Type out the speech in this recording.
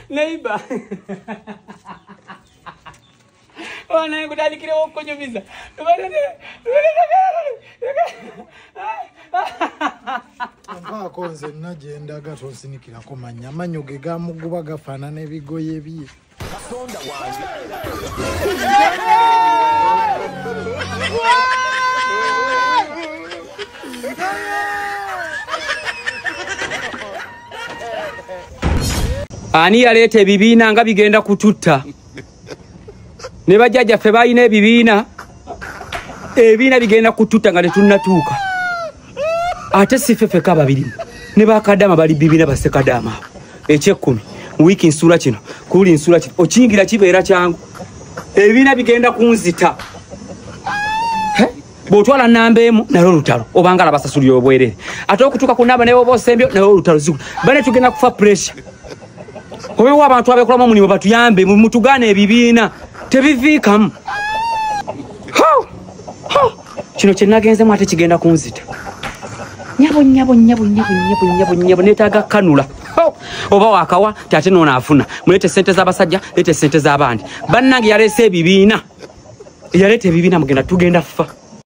Neiba. Wana nkutandikire okunyumiza. Mpaako nze nna gye ndaga tonsinikirako mannya, amannyo ge gamuguba gafaanana ebigoye bye. Katonda wange. Ani yaleeta ebibiina nga bigenda kututta? Ne bajjajjaffe balina ebibiina, ebibiina bigenda kututta nga tetunnatuuka. Ate si ffe ffekka ababirimu, ne bakadaama bali bibiina bassekadaama abo. Ekyekumi, wiiki nsuula kino, kuli nsuula kino, okiyingira kibeera kyangu. Ebibiina bigenda kunzita. Bw'otwala namba emu nalwo lutalo, obanga alabasasulira obwerere. Ate okutuuka ku namba ne bw'oba osembye nalwo lutalo zigu. Bane tugenda kufa pressure. Obeewo abantu abeekolamu omulimu batuyambe, mutugaane ebibiina tebiviikamu. Kino kye nagenzemu ate kigenda kunzita. Nyabo nyabo nyabo nyabo nyabo nyabo nyabo neetaaga kanula. Oba wakawa ate noono afuna. Muleete ssente z'abasajja, leete ssente z'abandi. Bannange yaleese ebibiina. Yaleeta ebibiina mugenda tugenda ffa.